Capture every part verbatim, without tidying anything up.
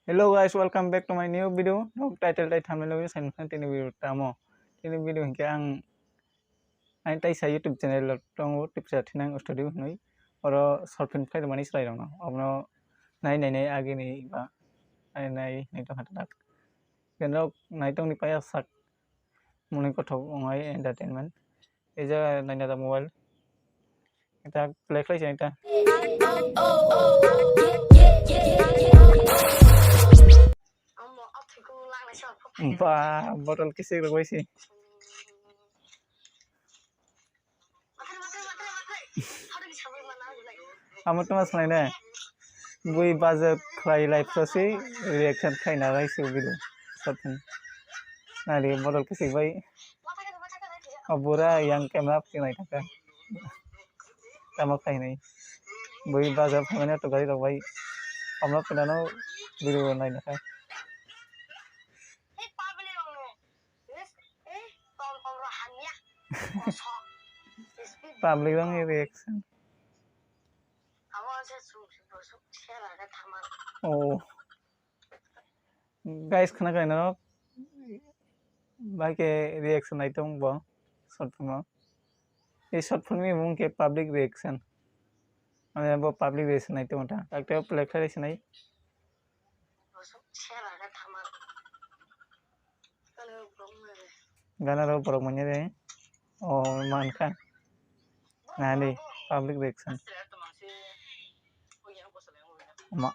Hello guys, welcome back to my new video. Nok title tai thumbnail o sai nukha tini video tamo. Tini video hinkhe ang, ang taisa YouTube channel o tongo, Tipsa Thinang Studio hinwi. Oro short film khlai rwmani chwrai rokno. Obono nai nai nai agini ba nai nai nai tongkha tak. Kenrok nai tongni paya sak mwnwi kothok wngnai entertainment. Ei jaga naina da mobile. Eta play khlai se eta. Ba, bottle kisi rwbai se. Amo tuma slai ne. Bui baja khlai live so se reaction khlai na bai se video. Short film. Nari bottle kisi bai. O bura yang camera phi nai thangkha. Tamo khai nai. Bui baja phaimani auto gari rok bai. Amno phinano video nai nokha. Public rokni reaction. Oh. Guys, khna khe norok bai khe reaction nai tong bo short film o. Ei short film ni mung khe public reaction. Mane bo public reaction nai tong ta. Ekta play khlai sinai. Gana rok borok manya de. O mankha. Nani public reaction. Ma.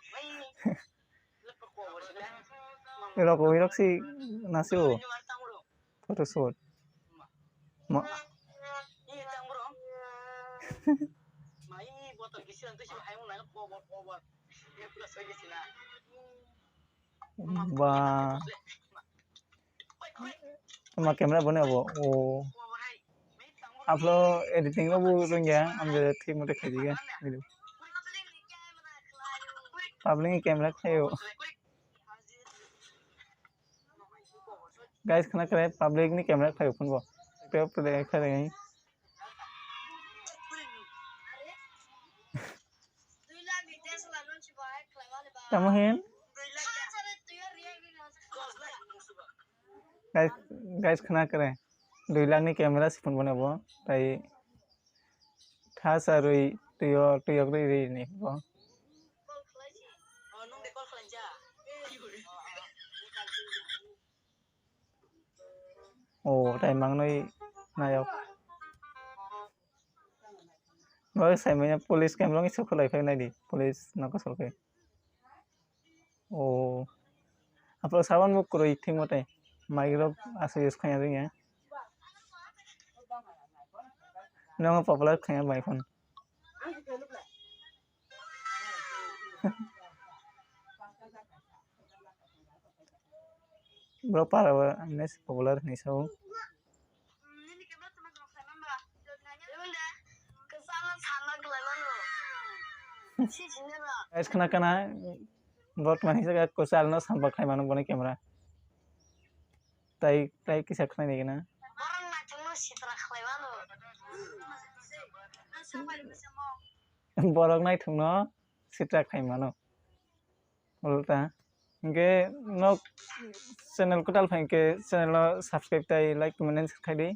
Rok oi rok si nasi o. Photo shoot. Ma. Ba. Ma camera bone abo. O. Aplo editing rok bo rwngya, ang je thik mote khaijigya. Public ni camera khlaio. Guys, khna kre public ni camera khlaio phone bo. Tep de khlai. Tamo hin? Guys, guys, khna kre. Dui lakh ni camera si phone bone bo. Tai tha sarwi tuyo, tuyok rwi rwi ni bo. O, tai mangnoi nayok. Bo sai manya police camera ni sokholai phai nai di. Police no kosol khe. O. Apo saban bo kwrwi thik mote. Mic rok aswk use khaiya rwngya. Nongo popular khaiya bai phone. Bro para o ang popular hinwi sao. Guys, khna khna, botman hisa kwchal no sampa khlai mano boni camera. Tai, tai kisa khlai nai gana. Borok naithok no sitra khlai mano. Ulta. Hinkhe nok channel kwtal phai hinkhe channel no subscribe tai like comment khai di.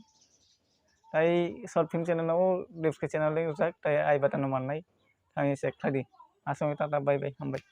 Tai short film channel no description channel link rijak tai I button no mannai. Thangni check khai di. Aswk tata bye bye hambai.